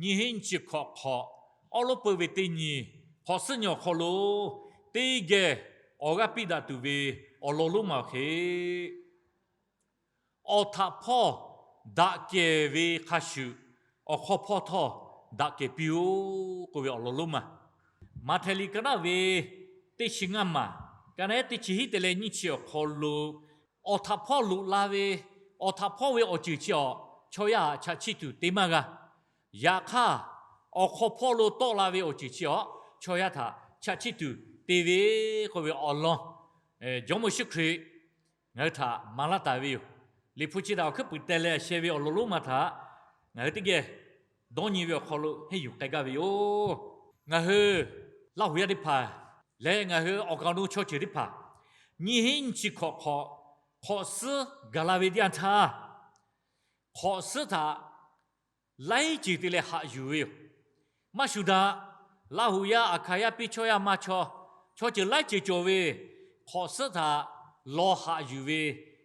nyiˇ hinˉ nyiˇ chi hkawꞈ hk'awꞈ, awˉ lawˉ peu ve teˇ nyi, hk'awꞈ suhˉ nyi awˬ hk'aw lo teˇ geh awˬ g'aˇ piˇ daꞈ tuˬ ve awˬ lawn lonˉ ma awˬ hk'e, awˬ htaꞈ hpawˇ daꞈ kehˬ ve hk'a shuˍ, awˬ hk'aw hpawˇ htawˇ daꞈ kehˬ piˇ-oˆ k'oˆ ve awˬ lawn lonˉ ma. Maꞈhtehˍ liꞈ ka naˆ ve teˇ chi ngaˇ maˬ, ka naˆ teˇ chi hiˉ te leh nyiˇ chi awˬ hk'aw lo, awˬ htaꞈ hpawˇ loꞈ la ve, awˬ htaꞈ hpawˇ ve awˬ ceuˬ chi awˬ chaw yaˇ htaꞈ chaꞈ chiˇ tuˬ te maˇ g'a. Yaꞈ hk'aˇ, awˬ hk'aw hpawˇ lo tawˆ la ve awˬ ceuˬ chi awˬ chaw yaˇ htaꞈ chaꞈ chiˇ tuˬ te ve k'oˆ ve awˬ lawn, Jawˇmawˇ Yeˍsuˆ Hkriꞈ ngaˬ hui htaꞈ maˍ laˇ taˍ ve yoˬ. Liꞈ hpu chi htaꞈ awˬ hkuiˉ puiˍ teh leh sheh ve awˬ lawn lonˉ ma htaꞈ ngaˬ hui teˇ geh dawˇ nyi ve awˬ hk'aw lo henˇ yuˬ k'ai gaˇ ve yoˬ. Ngaˬ hui Laˇ huˍ yaˇ teˇ hpaˍ leh ngaˬ hui awˬ kaˍ awˬ nu chaw ceuˬ teˇ hpaˍ, nyiˇ hinˉ nyiˇ chi hkawꞈ hk'awꞈ, hk'awꞈ suhˉ gaˬ la ve teˇ yanˇ htaˇ, hk'awꞈ suhˉ htaꞈ laiˉ ceuˬ te leh haꞈ yuˬ ve yoˬ. Maˇ shuˍ daꞈ. Laˇ huˍ yaˇ, Aˍhkaˍ yaˇ, piˇ chawˇ yaˇ, maˇ chawˇ, chaw ceuˬ laiˉ ceuˬ cawˬ ve, hk'awꞈ suhˉ htaꞈ lawˬ haꞈ yuˬ ve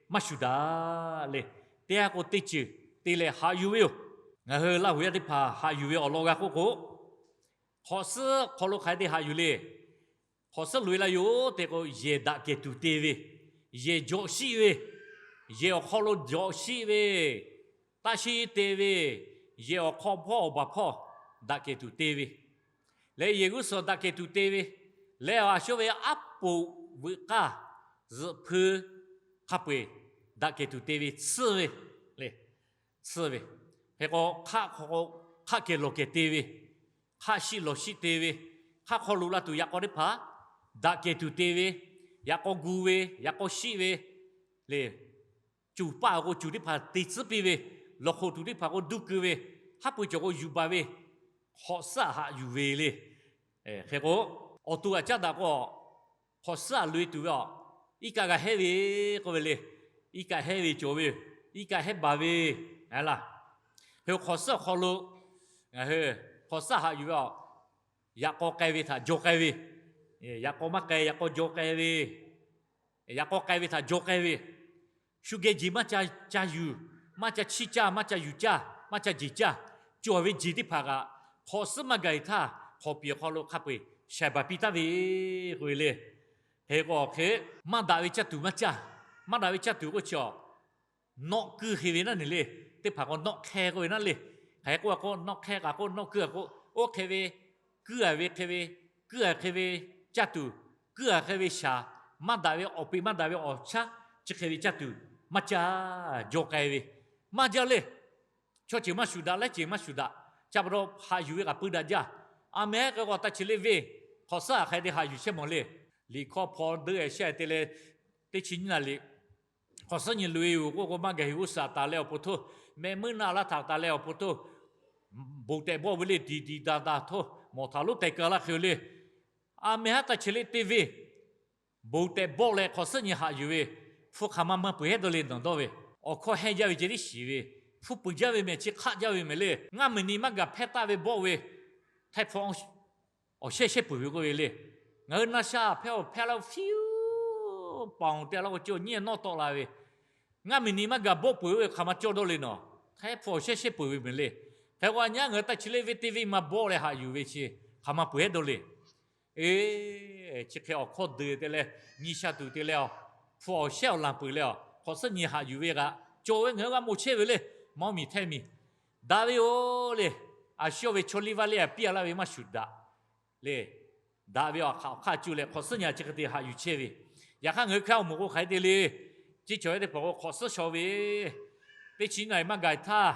maˇ shuˍ daꞈ le. Teˇ g'aˇ k'o teˇ ceuˬ te leh haꞈ yuˬ ve yoˬ. Ngaˬ hui Laˇ huˍ yaˇ teˇ hpaˍ haꞈ yuˬ ve awˬ lawn g'a k'oˆ k'o, hk'awꞈ suhˉ hk'aw lo hk'aˬ hk'e te haꞈ yuˬ le. Hk'awꞈ suhˉ loꞈ-e la yoˬ tehꞈ k'o, yehˬ daꞈ kehˬ tuˬ te ve, yehˬ jawꞈ shiˆ ve, yehˬ awˬ hk'aw lo jawꞈ shiˆ ve, taˇ shiˉ te ve, yehˬ awˬ hk'aw hpawˇ awˬ baˬ hpawˇ daꞈ kehˬ tuˬ te ve, leh yehˬ g'uˇ suhˍ daꞈ kehˬ tuˬ te ve, leh a shawˉ ve aˉ poꞈ veuꞈ k'aˇ zuhꞈ hpui hk'a peu-eˬ daꞈ kehˬ tuˬ te ve tsuhˇ ve le. Tsuhˇ ve, hk'e k'o hk'aˆ hk'aw hk'aˆ kehˬ lawˬ kehˬ te ve, hk'aˆ shiˆ lawˬ shiˆ te ve, hk'aˆ hk'aw loꞈ la tuˬ yaꞈ k'aw teˇ hpaˍ daꞈ kehˬ tuˬ te ve, yaꞈ k'aw gu ve, yaꞈ k'aw shiˆ ve le. Cuˬ paˆ k'o cuˬ teˇ hpaˍ te tcuhˉ piˇ ve, lawˬ hk'oꞈ tuˬ teˇ hpaˍ k'o duˇ keu ve, haˉ pui cawˬ k'o yuˬ baˬ ve, hk'awꞈ suhˉ haꞈ yuˬ ve le. Hk'e k'o, awˬ to g'aꞈ caˉ daꞈ k'o, hk'awꞈ suhˉ a loꞈ-e tuˬ ve a, iˉ kaˆ g'a hehˉ ve k'oˆ ve le. Iˉ kaˆ hehˉ ve cawˬ ve, iˉ kaˆ hehˉ baˬ ve, a laˇ. Hk'e hk'awꞈ suhˉ awˬ hk'aw lo ngaˬ hui hk'awꞈ suhˉ haꞈ yuˬ ve a, yaꞈ k'aw k'ai ve htaꞈ jaw k'ai ve, yaꞈ k'aw maˇ k'ai, yaꞈ k'aw jaw k'ai ve, yaꞈ k'aw k'ai ve htaꞈ jaw k'ai ve, shu geh jeˬ maˇ ca yuˬ, maˇ ca chiˇ caˇ, maˇ ca yuˬ caˇ, maˇ ca jeˬ caˇ, cawˬ ve jeˬ teˇ hpaˍ kaꞈ, hk'awꞈ suhˉ maˇ gaˬ-e htaˇ hk'awꞈ piˍ awˬ hk'aw lo hk'a peu-eˬ shaiˍ baˬ piˇ taˍ ve k'oˆ ve le. Hk'e k'o hk'e, maˇ daꞈ ve caˇ tuˬ maˇ caˇ. Maˇ daꞈ ve caˇ tuˬ k'oˆ chi a, nawˆ kuiˇ hk'e ve naˉ neˬ le. Teˇ hpaˍ k'o nawˆ hk'e k'oˆ ve naˉ le. Hk'e k'oˆ a k'o nawˆ hk'e kaꞈ k'o nawˆ kuiˇ a k'o, oˇ hk'e ve, kuiˇ a ve hk'e ve, kuiˇ a hk'e ve caˇ tuˬ, kuiˇ a hk'e ve shaˍ, maˇ daꞈ ve awˬ peꞈ maˇ daꞈ ve awˬ shaˉ chi hk'e ve caˇ tuˬ maˇ caˇ, jaw k'ai ve maˇ jaˇ le. Chaw ceuˬ maˇ shuˍ daꞈ, laiˉ ceuˬ maˇ shuˍ daꞈ. Ca pa taw haꞈ yuˬ ve kaꞈ pui daꞈ jaˇ. A meh k'o ta chi le ve, hk'awꞈ suhˉ a hk'aˬ hk'e te haꞈ yuˬ chehˇ mawˬ le. Liꞈ hkawˇ hpaw deuˆ-e shehˆ te leh, teˇ chi nyiˇ naˍ liꞈ, hk'awꞈ suhˉ nyi loꞈ-e yoˬ k'oˆ k'o, maˇ gaˬ heˍ g'uˇ suhˍ taˍ leh awˬ pon htoˇ, meh muiˉ naˆ laˇ htaꞈ taˍ leh awˬ pon htoˇ, bon tehꞈ bawˆ ve le, tiˍ tiˍ daꞈ daꞈ htoˇ, mawˬ htaꞈ lonˉ teh keu laˇ hk'e le. A meh haˉ ta chi le te ve, bon tehꞈ bawˆ leh hk'awꞈ suhˉ nyi haꞈ yuˬ ve, hpu hk'aˬ ma maˇ peuˬ hehˉ dawˇ le nawˬ dawˇ ve, awˬ hkawˇ hehnˇ jaˇ ve ceh tiˉ shiˍ ve, hpu peuˬ jaˇ ve mehˬ chi hk'aˆ jaˇ ve mehˬ le. Ngaˇ miˬ ni maˇ gaˬ hpehˇ taˆ ve bawˆ ve, htaiˇ hpu awˬ shehˇ shehˇ peuˬ ve k'oˆ ve le. Ngaˬ hui naˆ sha hpehˇ awˬ hpehˇ laˇ fiˇ paoˬ te laˇ k'o cawˬ nyi nawˇ tawˆ la ve, ngaˇ miˬ ni maˇ gaˬ bawˆ peuˬ ve hk'aˬ ma cawˇ dawˇ le nawˬ. Htaiˇ hpu awˬ shehˇ shehˇ peuˬ ve mehˬ le. Hk'e k'o a nyi ngaˬ hui ta chi le ve te ve maˇ bawˆ leh haꞈ yuˬ ve chi hk'aˬ ma peuˬ hehˉ dawˇ le. E, chi hk'e awˬ hkawˇ deuˬ te leh, nyi sha tuˬ te leh a, hpu awˬ shehˇ awˬ lanˬ peuˬ leh a, hk'awꞈ suhˉ nyi haꞈ yuˬ ve kaꞈ cawˬ ve ngaˬ hui g'a mawˬ chehˇ ve le. Mawˇ miˬ htehˇ miˬ daꞈ ve yoˬ le. A shu ve chaw liˇ vaˇ liˇ a piˇ a laˇ ve maˇ shuˍ daꞈ le. Daꞈ ve awˬ hk'aˇ awˬ hk'aˇ cuˇ leh hk'awꞈ suhˉ nyi chi hk'e te haꞈ yuˬ chehˇ ve. Yaꞈ hk'aˇ ngaˬ hui Hkriꞈ yaˇ awˬ moˍ k'o hk'aˬ hk'e te le. Chi cawˬ ve teˇ hpaˍ k'o hk'awꞈ suhˉ shaw ve, teˇ chi naˍ riˍ maˇ gaˬ htaˇ,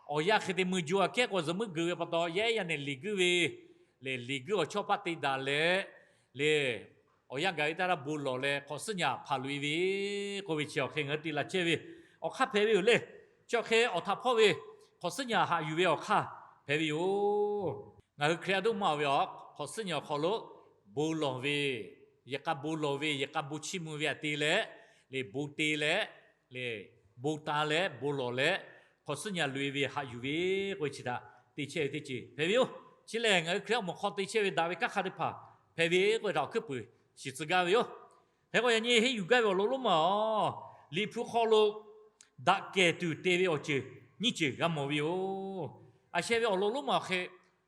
awˬ yanˇ hk'e te mui jo a kehˉ k'o zuhꞈ muiˉ geu ve pa taw, yaˇ ehˉ yaˇ nehˬ liꞈ guiˇ ve le. Liꞈ guiˇ awˬ chawˇ paˆ te daꞈ leh le, awˬ yanˇ gaˬ ve taˇ daˇ bon lawˬ leh hk'awꞈ suhˉ nyi hpaˍ loꞈ-e ve k'oˆ ve chi awˬ hk'e ngaˬ hui te la chehˇ ve awˬ hk'aˇ hpehꞈ ve yoˬ le. Chi awˬ hk'e awˬ htaꞈ hpawˇ ve hk'awꞈ suhˉ nyi haꞈ yuˬ ve awˬ hk'aˇ hpehꞈ ve yoˬ. Ngaˬ hui Hkriꞈ yaˇ doˇ maˇ ve a, hk'awꞈ suhˉ nyi awˬ hk'aw lo bon lawˬ ve, yehˬ k'a bon lawˬ ve, yehˬ k'a bon chiˇ mvuh ve aꞈ te leh, le bon te leh, le bon ta leh bon lawˬ leh, hk'awꞈ suhˉ nyi loꞈ-e ve haꞈ yuˬ ve k'oˆ ve chi htaꞈ te chehˇ ve teˇ ceuˬ hpehꞈ ve yoˬ. Chi lehˬ ngaˬ hui Hkriꞈ yaˇ awˬ moˍ hk'aw te chehˇ ve daꞈ ve kanˉ hk'a teˇ hpaˍ hpehꞈ ve k'oˆ ve htaꞈ awˬ hkuiˉ puiˍ shiˍ tcuh gaˇ ve yoˬ. Hk'e k'o yaꞈ nyi henˇ yuˬ gaˇ ve awˬ lawn lonˉ ma a, Liꞈ hpu hk'aw lo daꞈ kehˬ tuˬ te ve awˬ ceuˬ nyiˇ ceuˬ g'a mawˬ ve yoˬ. A sheh ve awˬ lawn lonˉ ma awˬ hk'e,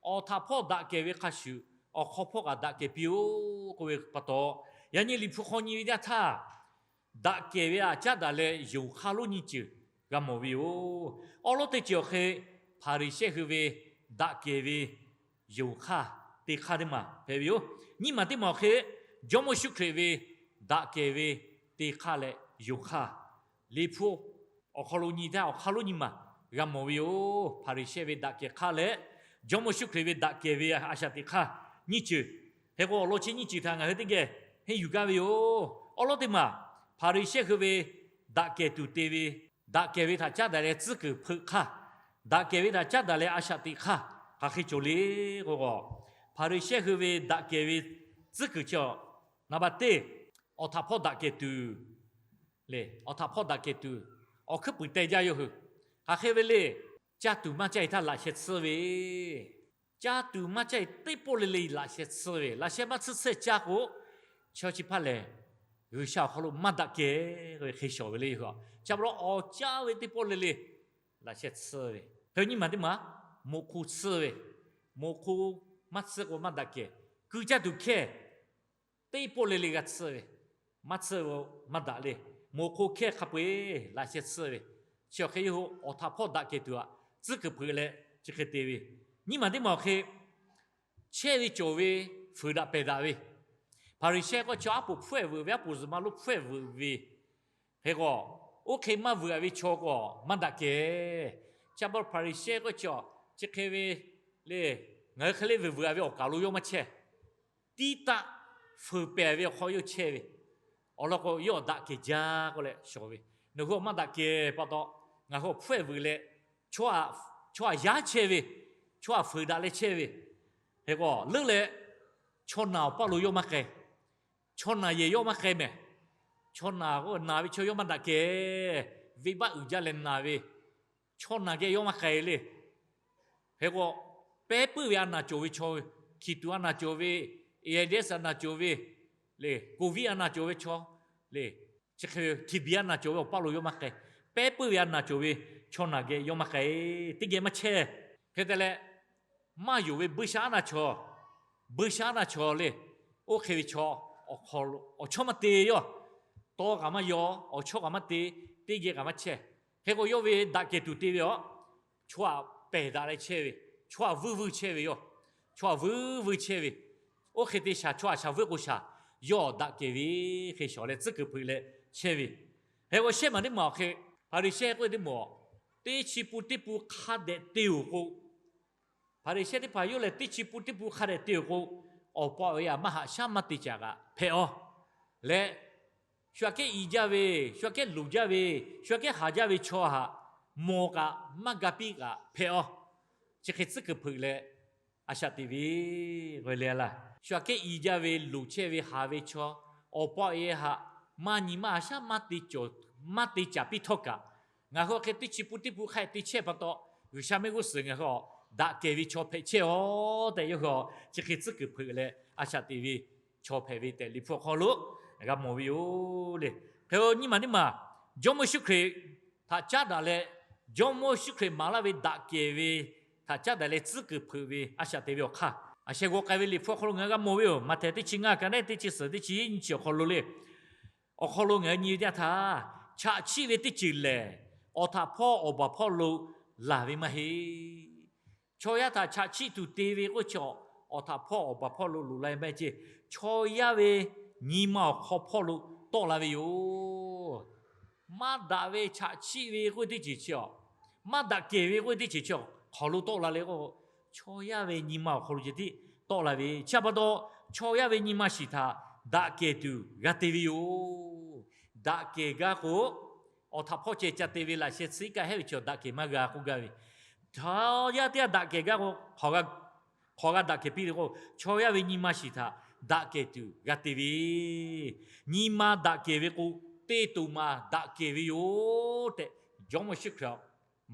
awˬ htaꞈ hpawˇ daꞈ kehˬ ve hk'a shuˍ, awˬ hk'aw hpawˇ kaꞈ daꞈ kehˬ piˇ-oˆ k'oˆ ve pa taw, yaꞈ nyi Liꞈ hpu hk'aw nyi ve yaˇ htaˇ, daꞈ kehˬ ve htaꞈ caˉ daꞈ leh yonˍ hk'aˇ lonˉ nyiˇ ceuˬ g'a mawˬ ve yoˬ. Awˉ lawˉ teˇ ceuˬ awˬ hk'e, Hpaˍriˍsehˇ hui ve daꞈ kehˬ ve yonˍ hk'aˇ te hk'aˇ teˇ maˬ hpehꞈ ve yoˬ. Nyiˇ maˬ teˇ maˬ awˬ hk'e, Jawˇmawˇ Yeˍsuˆ Hkriꞈ ve daꞈ kehˬ ve te hk'aˇ leh yonˍ hk'aˇ, Liꞈ hpu awˬ hk'aw lo nyi htaˇ awˬ hk'aˇ lonˉ nyiˇ maˬ g'a mawˬ ve yoˬ. Hpaˍriˍsehˇ ve daꞈ kehˬ hk'aˇ leh Jawˇmawˇ Yeˍsuˆ Hkriꞈ ve daꞈ kehˬ ve a shaꞈ teꞈ hk'aˇ nyiˇ ceuˬ. Hk'e k'o, awˬ lawn chi nyiˇ ceuˬ htaꞈ ngaˬ hui teˇ geh henˇ yuˬ gaˇ ve yoˬ. Awˉ lawˉ teˇ maˬ, Hpaˍriˍsehˇ hui ve daꞈ kehˬ tuˬ te ve, daꞈ kehˬ ve htaꞈ caˉ daꞈ leh tcuhˉ kuiˬ hpeuꞈ hk'aˇ, daꞈ kehˬ ve htaꞈ caˉ daꞈ leh a shaꞈ teꞈ hk'aˇ hk'aˬ hk'e cawˬ le k'o, Hpaˍriˍsehˇ hui ve daꞈ kehˬ ve tcuhˉ kuiˬ chi a, naˍ baˬ teˇ, awˬ htaꞈ hpawˇ daꞈ kehˬ tuˬ le, awˬ htaꞈ hpawˇ daꞈ kehˬ tuˬ awˬ hkuiˉ puiˍ teh jaˇ yawˇ hui. Hk'aˬ hk'e ve le, caˇ tuˬ maˇ caˇ e htaˇ laꞈ sheh tsuhˇ ve, caˇ tuˬ maˇ caˇ e teˇ pawˆ le le laꞈ sheh tsuhˇ ve, laꞈ sheh maˇ tsuhˇ tsuhˇ caˇ k'o, chaw chi hpaˇ lehˬ G'uiˬsha awˬ hk'aw lo maˇ daꞈ kehˬ ve hk'e shawˍ ve le. Chi pa taw awˬ caˇ ve teˇ pawˆ le le laꞈ sheh tsuhˇ ve. Hk'e nyiˇ maˬ teˇ maˬ, moꞈ hk'u tsuhˇ ve, moꞈ hk'u maˇ tsuhˇ k'o maˇ daꞈ kehˬ. Ku caˇ tuˬ hkehˇ teˇ pawˆ le le g'a tsuhˇ ve, maˇ tsuhˇ ve maˇ daꞈ le. Moꞈ hk'u hkehˇ hk'a peu-eˬ laꞈ sheh tsuhˇ ve, chi awˬ hk'e yawˇ hui awˬ htaꞈ hpawˇ daꞈ kehˬ tuˬ aꞈ tcuhˉ kuiˬ hpeuꞈ leh chi hk'e te ve. Nyiˇ maˬ teˇ maˬ awˬ hk'e, chehˇ ve cawˬ ve fuiˍ daꞈ pehˬ daꞈ ve, Hpaˍriˍsehˇ k'oˆ chi aˉ poꞈ hpfuhˇ ehˍ veuꞈ ve, aˉ poꞈ zuhˬ ma lonˉ hpfuhˇ ehˍ veuꞈ ve. Hk'e k'o, oˇ hk'e maˇ veuꞈ ve chaw k'o maˇ daꞈ kehˬ. Chi pa taw Hpaˍriˍsehˇ k'oˆ chi a, chi hk'e ve le, ngaˬ hui hk'e le veuꞈ veuꞈ ve awˬ kaˍ lo yawˇ maˇ chehˇ. Tiˉ taˆ fuiˍ pehˍ ve awˬ hk'aw yawˇ chehˇ ve. Awˬ lawn k'o, yawˇ daꞈ kehˬ jaˇ k'oˆ leh shawˍ ve, nawˬ hui maˇ daꞈ kehˬ pa taw, ngaˬ hui hpfuhˇ ehˍ veuꞈ leh, chaw htaꞈ yaˇ chehˇ ve, chaw htaꞈ fuiˍ daꞈ leh chehˇ ve. Hk'e k'o, leuˉ leh chaw naˬ awˬ paˇ lo yawˇ maˇ k'ai. Chaw naˬ yehˬ yawˇ maˇ k'ai mehˍ. Chaw naˬ k'o, naˬ ve chaw yawˇ maˇ daꞈ kehˬ. Venˇbaˆ uiˍ jaˇ leh naˬ ve chaw naˬ geh yawˇ maˇ k'ai le. Hk'e k'o, pehˉ puiˉ ve a naˬ cawˬ ve chaw, hkiˬ tuꞈ a naˬ cawˬ ve, AIDS a naˬ cawˬ ve le, COVID a naˬ cawˬ ve chaw le, chi hk'e ve TB a naˬ cawˬ ve awˬ paˇ lo yawˇ maˇ k'ai. Pehˉ puiˉ ve a naˬ cawˬ ve chaw naˬ geh yawˇ maˇ k'ai. Teˇ geh maˇ chehˇ. Hk'e te leh, maˇ yonˍ ve buiˇshaˆaˉnaˆ chaw, buiˇshaˆaˉnaˆ chaw le, oˇ hk'e ve chaw awˬ chawˇ maˇ te yawˇ. Tawˇ kaꞈ maˇ yaw, awˬ chawˇ kaꞈ maˇ te, teˇ geh kaꞈ maˇ chehˇ. Hk'e k'o, yawˇ ve daꞈ kehˬ tuˬ te ve a, chaw htaꞈ pehˬ daꞈ leh chehˇ ve, chaw htaꞈ vuiˇ vuiˇ chehˇ ve yoˬ. Chaw htaꞈ vuiˇ vuiˇ chehˇ ve, oˇ hk'e te shaˍ chaw htaꞈ shaˍ vuiˇ k'o shaˍ, yawˇ daꞈ kehˬ ve hk'e shawˍ leh tcuhˉ kuiˬ hpeuꞈ leh chehˇ ve. Hk'e k'o, shehˆ maˬ teˇ maˬ awˬ hk'e, Hpaˍriˍsehˇ k'oˆ ve teˇ maˬ, teˇ chi pun teˇ pun hk'a dehꞈ te-oˬ k'o, Hpaˍriˍsehˇ teˇ hpaˍ yawˇ lehˬ teˇ chi pun teˇ pun hk'a dehꞈ te-oˬ k'o, awˬ pa awˬ e htaꞈ maˇ haꞈ shaˉ maˇ te caˍ kaꞈ hpehꞈ-aˬ leh, shu aꞈ kehˉ i jaˇ ve, shu aꞈ kehˉ loˍ jaˇ ve, shu aꞈ kehˉ haˍ jaˇ ve chaw htaꞈ mawˬ kaꞈ maˇ ga piˇ kaꞈ hpehꞈ-aˬ. Chi hk'e tcuhˉ kuiˬ hpeuꞈ leh a shaꞈ teꞈ ve k'o le laˇ. Shu aꞈ kehˉ i jaˇ ve, loˍ chehˇ ve, haˍ ve chaw, awˬ pa awˬ e htaꞈ maˇ nyi maˇ haꞈ shaˉ maˇ te caˍ piˇ htawˇ kaꞈ, ngaˬ hui awˬ hk'e teˇ chi pun teˇ pun hk'a te chehˇ pa taw, G'uiˬsha mehˆ g'uˇ suhˍ ngaˬ hui daꞈ kehˬ ve chaw hpehꞈ chehˇ-aˬ tehꞈ, yawˇ hui chi hk'e tcuhˉ kuiˬ hpeuꞈ leh a shaꞈ teꞈ ve chaw hpehꞈ ve tehꞈ Liꞈ hpu awˬ hk'aw lo g'a mawˬ ve yoˬ le. Hk'e nyiˇ maˬ teˇ maˬ, Jawˇmawˇ Yeˍsuˆ Hkriꞈ htaꞈ caˉ daꞈ leh, Jawˇmawˇ Yeˍsuˆ Hkriꞈ maˍ laˇ ve daꞈ kehˬ ve htaꞈ caˉ daꞈ leh tcuhˉ kuiˬ hpeuꞈ ve a shaꞈ teꞈ ve awˬ hk'aˇ, a sheh g'aw k'ai ve Liꞈ hpu awˬ hk'aw lo ngaˬ hui g'a mawˬ ve yoˬ. Maꞈhtehˍ teˇ chi ngaˇ, ka neˉ teˇ chi suhˍ, teˇ chi nyiˇ chi awˬ hk'aw lo le, awˬ hk'aw lo ngaˬ hui nyi ve teˇ yanˇ htaˇ, chaꞈ chiˆ ve teˇ ceuˬ lehˬ, awˬ htaꞈ hpawˇ awˬ baˬ hpawˇ lo laˬ ve maˇ heˆ. Chaw yaˇ htaꞈ chaꞈ chiˆ tuˬ te ve k'oˆ chi, awˬ htaꞈ hpawˇ awˬ baˬ hpawˇ lo loˍ la ve maˇ heˆ ceˇ. Chaw yaˇ ve nyi ma awˬ hk'aw hpawˇ lo tawˆ la ve yoˬ. Maˇ daꞈ ve chaꞈ chiˆ ve k'oˆ ve teˇ ceuˬ chi a, maˇ daꞈ kehˬ ve k'oˆ ve teˇ ceuˬ chi awˬ hk'aw lo tawˆ la le k'o, chaw yaˇ ve nyi ma awˬ hk'aw lo ceh tiˉ tawˆ la ve. Chi pa taw, chaw yaˇ ve nyi ma shiˍ htaꞈ daꞈ kehˬ tuˬ g'a te ve yoˬ. Daꞈ kehˬ gaˇ k'o, awˬ htaꞈ hpawˇ ceh ca te ve laꞈ sheh tsuhˇ iˉ kaˆ hehˉ ve chi daꞈ kehˬ maˇ g'a k'oˆ gaˇ ve. Chaw yaˇ teˇ g'aˇ daꞈ kehˬ gaˇ k'o, hk'awꞈ g'a daꞈ kehˬ piˇ ve k'o, chaw yaˇ ve nyi ma shiˍ htaꞈ daꞈ kehˬ tuˬ g'a te ve. Nyi ma daꞈ kehˬ ve k'o, teˇ to ma daꞈ kehˬ ve yoˬ tehꞈ, Jawˇmawˇ Yeˍsuˆ Hkriꞈ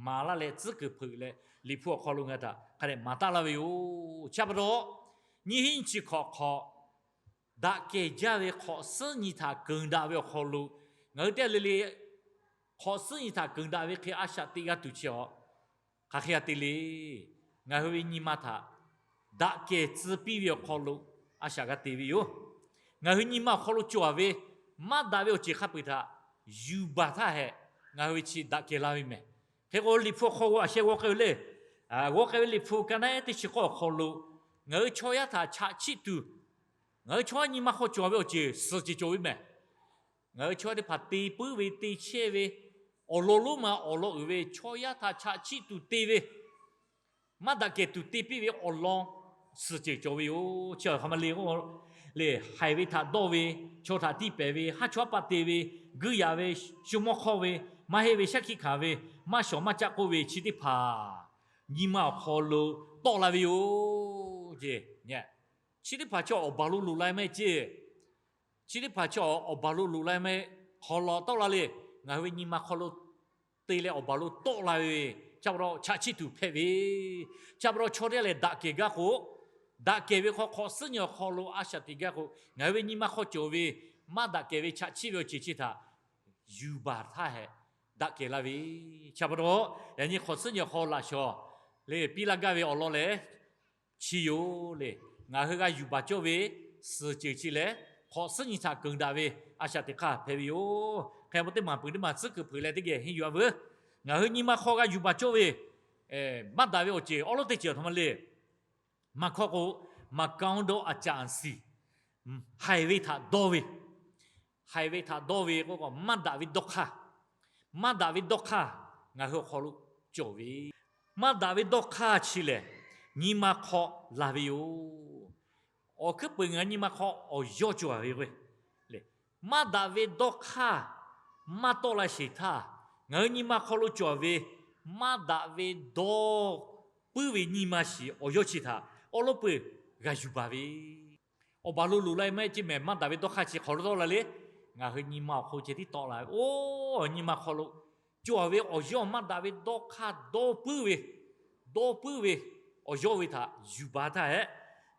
maˍ laˇ leh tcuhˉ kuiˬ hpeuꞈ leh Liꞈ hpu awˬ hk'aw lo ngaˬ htaꞈ hk'a dehꞈ maˍ taˍ laˇ ve yoˬ. Chi pa taw, nyiˇ hinˉ nyiˇ chi hk'awꞈ hk'awꞈ daꞈ kehˬ jaˇ ve hk'awꞈ suhˉ nyi htaꞈ keunˍ daꞈ ve awˬ hk'aw lo, ngaˬ hui teˇ g'aˇ le le hk'awꞈ suhˉ nyi htaꞈ keunˍ daꞈ ve hk'e a shaꞈ teꞈ g'a tuˬ chi a, hk'aˬ hk'e g'a te le. ngaˬ hui ve nyi ma htaꞈ daꞈ kehˬ tcuh piˇ ve awˬ hk'aw lo a shaꞈ g'a te ve yoˬ. Ngaˬ hui nyi ma awˬ hk'aw lo cawˬ ve maˇ daꞈ ve awˬ ceuˬ hk'a peu-eˬ htaꞈ yuˬ baˬ htaˇ hehꞈ, ngaˬ hui ve chi daꞈ kehˬ la ve mehˬ. Hk'e k'o, Liꞈ hpu hk'aw g'aw a sheh g'aw k'ai ve le. G'aw k'ai ve Liꞈ hpu ka naˉ ehˉ teˇ chi k'awˇ awˬ hk'aw lo, ngaˬ hui chaw yaˇ htaꞈ chaꞈ chiˆ tuˬ, ngaˬ hui chaw yaˇ nyi ma hk'aw cawˬ ve awˬ ceuˬ suhˍ ceuˬ cawˬ ve mehˬ. Ngaˬ hui chaw teˇ hpaˍ te puiˉ ve, te chehˇ ve, awˬ lawn lonˉ ma awˬ lawn uiˍ ve chaw yaˇ htaꞈ chaꞈ chiˆ tuˬ te ve, maˇ daꞈ kehˬ tuˬ te piˇ ve awˬ lawn suhˍ ceuˬ cawˬ ve yoˬ. Chi hk'aˬ ma le k'o, le haiˬ ve htaꞈ dawˇ ve, chaw htaꞈ tiˇ pehˍ ve, haˉ chaw haˉ paˆ te ve, guiˇ yaꞈ ve, shu mawˇ hk'awˇ ve, maˇ heˆ ve shaˉ hkiˆ hkanˍ ve, maˇ shawˍ maˇ caˆ k'oˆ ve, chi teˇ hpaˍ nyi ma awˬ hk'aw lo tawˆ la ve yoˬ. Chi teˇ hpaˍ chi awˬ baˬ lo loꞈ la maˇ heˆ ceˇ. Chi teˇ hpaˍ chi awˬ baˬ lo loꞈ la maˇ heˆ. Hk'aw law tawˆ la le, ngaˬ hui ve nyi ma hk'aw lo te leh awˬ baˬ lo tawˆ la ve, chi pa taw chaꞈ chiˆ tuˬ hpehꞈ ve, chi pa taw chaw teˇ g'aˇ lehˬ daꞈ kehˬ gaˇ k'o, daꞈ kehˬ ve hk'aw hk'awꞈ suhˉ nyi awˬ hk'aw lo a shaꞈ teꞈ gaˇ k'o, ngaˬ hui ve nyi ma hk'aw cawˬ ve maˇ daꞈ kehˬ ve chaꞈ chiˆ ve awˬ ceuˬ chi htaꞈ yuˬ baˬ htaˇ hehꞈ daꞈ kehˬ la ve. Chi pa taw, yaꞈ nyi hk'awꞈ suhˉ nyi awˬ hk'aw laꞈ shawˍ le piˇ laˇ gaˇ ve awˬ lawn lehˬ, chi yoˬ le. Ngaˬ hui g'a yuˬ baˬ cawˇ ve suhˍ ceuˬ chi lehˬ, hk'awꞈ suhˉ nyi htaꞈ keunˍ daꞈ ve a shaꞈ teꞈ hk'aˇ hpehꞈ ve yoˬ. Hk'e pa teˇ maˬ peuˬ teˇ maˬ tcuhˉ kuiˬ hpeuꞈ leh teˇ geh henˇ yuˬ a veuˬ. Ngaˬ hui nyi ma hk'aw g'a yuˬ baˬ cawˇ ve maˇ daꞈ ve awˬ ceuˬ awˉ lawˉ teˇ ceuˬ aˬ htoꞈ ma le. Maˇ hkawˇ k'o, maˇ kaoˇ dawˇ a caꞈ a siˍ, haiˬ ve htaꞈ dawˇ ve, haiˬ ve htaꞈ dawˇ ve k'o, maˇ daꞈ ve dawˇ hk'aˇ, maˇ daꞈ ve dawˇ hk'aˇ ngaˬ hui awˬ hk'aw lo cawˬ ve, maˇ daꞈ ve dawˇ hk'aˇ chi lehˬ, nyi ma hk'aw laˬ ve yoˬ. Awˬ hkuiˉ peuˬ ngaˬ hui nyi ma hk'aw awˬ yawˇ cawˬ ve k'o, maˇ daꞈ ve dawˇ hk'aˇ maˇ tawˆ la sheˍ htaˇ, ngaˬ hui nyi ma hk'aw lo cawˬ ve maˇ daꞈ ve dawˇ puiˉ ve nyi ma shiˍ awˬ yawˇ chi htaꞈ awˉ lawˉ peuˬ g'a yuˬ baˬ ve. Awˬ baˬ lo loꞈ la maˇ heˆ ceˇ mehˬ, maˇ daꞈ ve dawˇ hk'aˇ chi hk'aw lo tawˆ la le. Ngaˬ hui nyi ma awˬ hk'aw ceh tiˉ tawˆ la ve, oˇ nyi ma hk'aw lo cawˬ ve awˬ yawˇ maˇ daꞈ ve dawˇ hk'aˇ dawˇ puiˉ ve, dawˇ puiˉ ve awˬ yawˇ ve htaꞈ yuˬ baˬ htaˇ hehꞈ,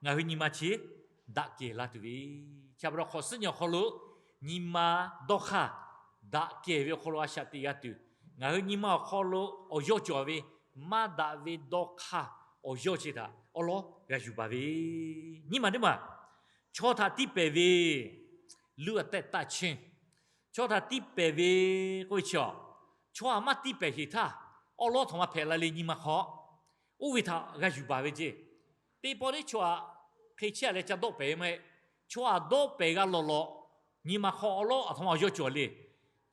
ngaˬ hui nyi ma chi daꞈ kehˬ la tuˬ ve. Chi pa taw hk'awꞈ suhˉ nyi awˬ hk'aw lo nyi ma dawˇ hk'aˇ daꞈ kehˬ ve awˬ hk'aw lo a shaꞈ teꞈ g'a tuˬ, ngaˬ hui nyi ma awˬ hk'aw lo awˬ yawˇ cawˬ ve maˇ daꞈ ve dawˇ hk'aˇ awˬ yawˇ chi htaꞈ awˉ lawˉ g'a yuˬ baˬ ve. Nyiˇ maˬ teˇ maˬ, chaw htaꞈ tiˇ pehˍ ve, lu a tehꞈ taˇ cheˇ. Chaw htaꞈ tiˇ pehˍ ve k'oˆ ve chi a, chaw htaꞈ maˇ tiˇ pehˍ sheˍ htaˇ, awˉ lawˉ htaꞈ maˇ hpehꞈ la le nyi ma hk'aw. Oˇ ve htaꞈ g'a yuˬ baˬ ve ceˇ. Teˇ pawˆ teˇ chaw htaꞈ hk'e chehˇ leh ca dawˆ pehˍ ve maˇ heˆ. Chaw htaꞈ dawˆ pehˍ g'a lawˬ lawˬ, nyi ma hk'aw awˉ lawˉ aˬ htoꞈ ma awˬ yawˇ cawˬ le.